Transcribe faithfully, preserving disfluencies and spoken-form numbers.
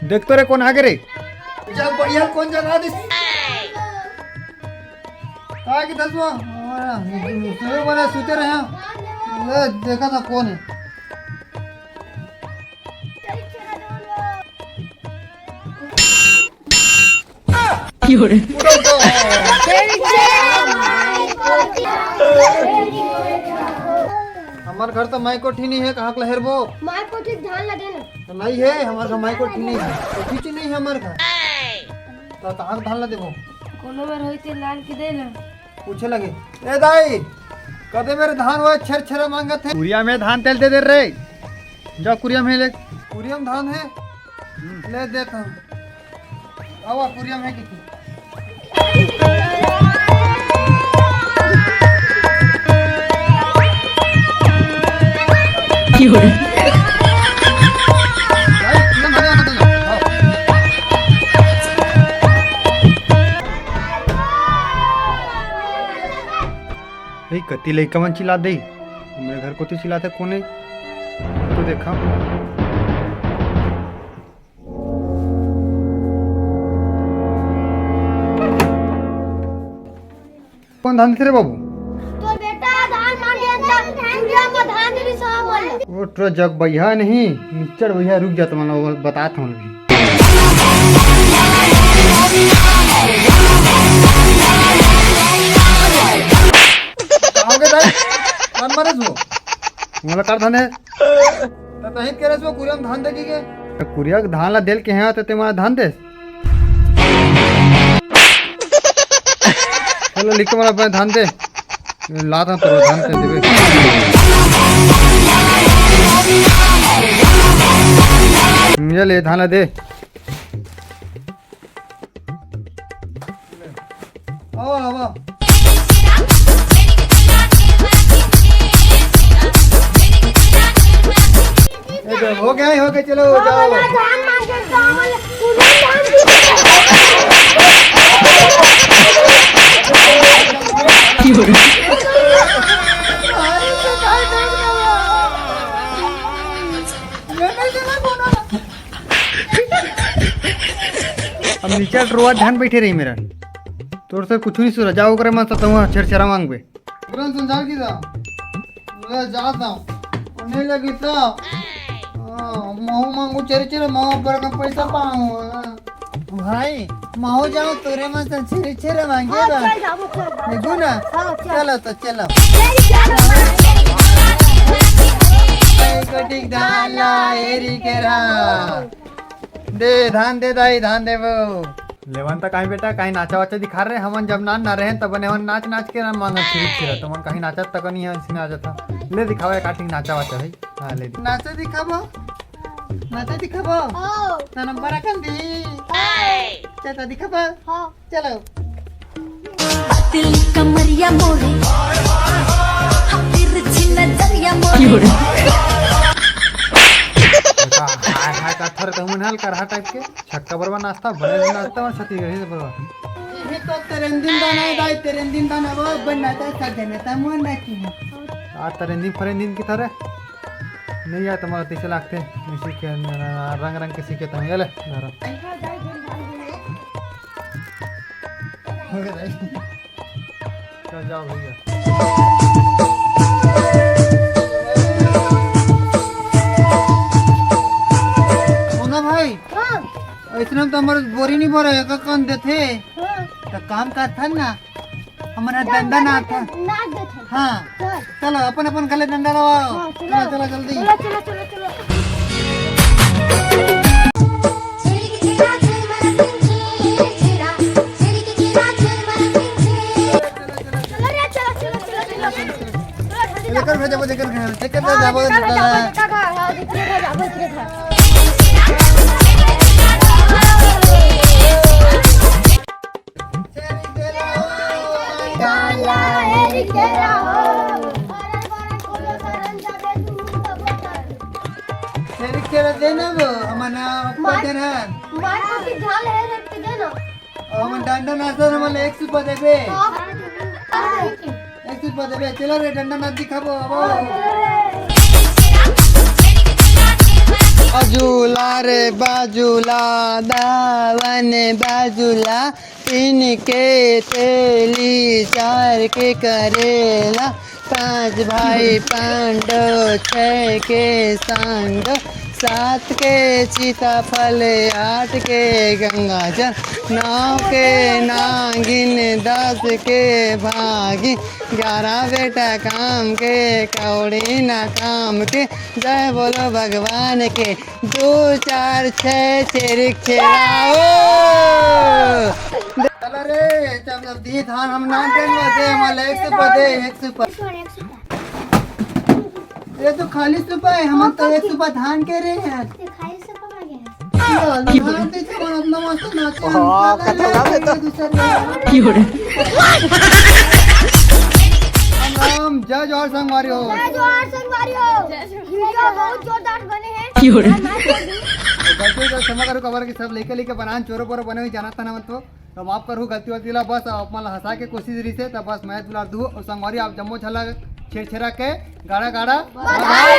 देख तो रे, कोन आगे रे? जब बढ़िया कोन जगा दिस? का की दसवा? सुबह बने सुते रहे। ले, देखा था कोन है। हमर घर तो माई कोठी नहीं है, कहाँ के ला हेरबो? माई कोठी धान ला देना। तो नहीं है, हमर घर माई कोठी नहीं है। कोठी नहीं है हमर घर। तो कहाँ के धान ला देबो? कोनो बर होई ते लान के दे ना। पूछे लगे, "ए दाई, कदे मेर धान होय, छेर छेरा मांगत हे?" कुरिया में धान तेल दे दे रे। जा कुरिया में ले। कुरिया में धान है? हम्म। ले देता हूँ। आवा, कुरिया में है कि? भाई, कति लइका मन चिल्लात दे, हमरे घर कोती चिल्लात हे कोने, तो देखा। कोन धान देथे रे बाबू? तोर बेटा धान मांगे अंदर, कुरिया में धान दे दी सब मन। ओ, तो जग भैया नहीं, निच्चड़ भैया, रुक जा, तुमन ला बतात हूँ अभी। का हो गे दाई? कान मारे सो? मोला कर धान है। त तहित करे सो कुरिया में धान दे के। कुरिया के धान ला देल के हैं, त ते मोला धान दे। चलो, लिख के मोला अपने धान दे। लात हूँ तोर धान के देबे। ये ले, धान ला दे। आओ, आओ। ए, हो गया, हो गया, चलो, जाओ। धान मांगे, चावल, पूरा धान अब नीचे रोआ धान बैठे रही मेरा। तोर से कुछ नहीं सुरा, जाओ करे मन सतवा छेरछेरा मांगबे। तुरंत समझा की जा। ले जाता हूँ। और नहीं लगी तो, हाँ, महू मांगू छेरछेरा, महू पर का पैसा पाऊँ। भाई, महू जाओ तोरे मन से छेरछेरा मांगे हाँ, बा। चल जाबो, चल जाबो। देखो ना। हाँ, चल। चलो तो चलो। चल, चल। ए, कटिक डाला, एरी केरा। दे, धान दे दाई, धान देबो। लेवन त काई बेटा, काई नाचा वाचा दिखा रे, हमन जब नान ना रहे तब बने हमन नाच नाच के ना मांगत फिरत फिरत, तुमन कहीं नाचत तक नहीं है, इसने आ जाता। ले दिखावा एक आठी नाचा वाचा भाई। हाँ, ले दिखा। नाचा दिखाबो? नाचा दिखाबो? हाँ। ना नंबर अकन दी। हाँ। चाचा दिखाबो? हाँ। चलो। पतली कमरिया मोरे, तिरछी नजरिया मोरे। हाय हाय का थर कहूँ नहल करहा टाइप के। छक्का बरवा नाचता, बड़े नाचता और छत्तीसगढ़ी से बरवा। ये तो तेरेंदिन दाना है भाई, तेरेंदिन दाना वो बनना था, सब जने था, मुंह ना की है। आ तेरेंदिन फरेंदिन की तरह नहीं यार, तुम्हारा तीसरे लागते, इसी के रंग रंग के सीखे तुम, ये ले, धरो। हो गया भाई। चल जाओ भैया। सोना भाई, हाँ। ऐसने में तो हमर बोरी नहीं भरे, एक कौन देथे? हाँ। तो काम करथन ना, हमर डंडा ना था। नाच देथे। हाँ। चल। चलो, अपन अपन गले डंडा लगाओ। हाँ, चलो। चलो, चलो, जल्दी। चलो, चलो, चलो, चलो। चलो रे, चलो, चलो, चलो, चलो। लेकर भेजो, लेकर भेजो, लेकर हाँ, भेजो, लेकर भेजो, लेकर भेजो। हाँ, लेकर भेजो, लेकर भेजो। हे रिखेरा हो। सरन, सरन, बोलो, सरन, जाबे तू, तब बोलो। हे रिखेरा दे ना वो, हमन ना ऊपर मार, देना। मार को की ढाल हे रे, तू दे ना। अउ हमन डंडा नाचत, हमन एक सुपा देबे। हाँ। एक सुपा देबे, चलो रे, डंडा नाच दिखाबो, आबो। बाजूला रे बाजूला, दावन बाजूला, तीन के तेली, चार के करेला, पाँच भाई पांडो, छह के सांडो, सात के सीताफल, आठ के गंगाजल, नौ के नागिन, दस के भागिन, ग्यारह बेटा काम के, कौड़ी ना काम के, जय बोलो भगवान के। दो, चार, छह, छेरिक छेरा ओ। चला रे, जब जब दी धान हम नान देन बदे, हमला एक सुपा दे, एक सुपा। ये तो खाली सुपा है, हम तो एक सुपा धान के रहे हैं। ये खाली सुपा मांगे हैं। ये धान दे तो अपना मस्त नाचे, हाँ, हम कतरा चला रे, बेटा। दूसरे में। राम, जय जोहार संगवारी हो। जय जोहार संगवारी हो। वीडियो बहुत जोरदार बने हैं। गलती से क्षमा करो, कबर के सब लेके लेके बनान चोरो पोरो बने हुए जाना था ना मन तो, तो माफ करू गलती वलती ला। बस आप मन ला हंसा के कोशिश रही से, तो बस मैं दुलार दू और संगवारी आप जम्मो झला छेरछेरा के गाड़ा गाड़ा बधाई।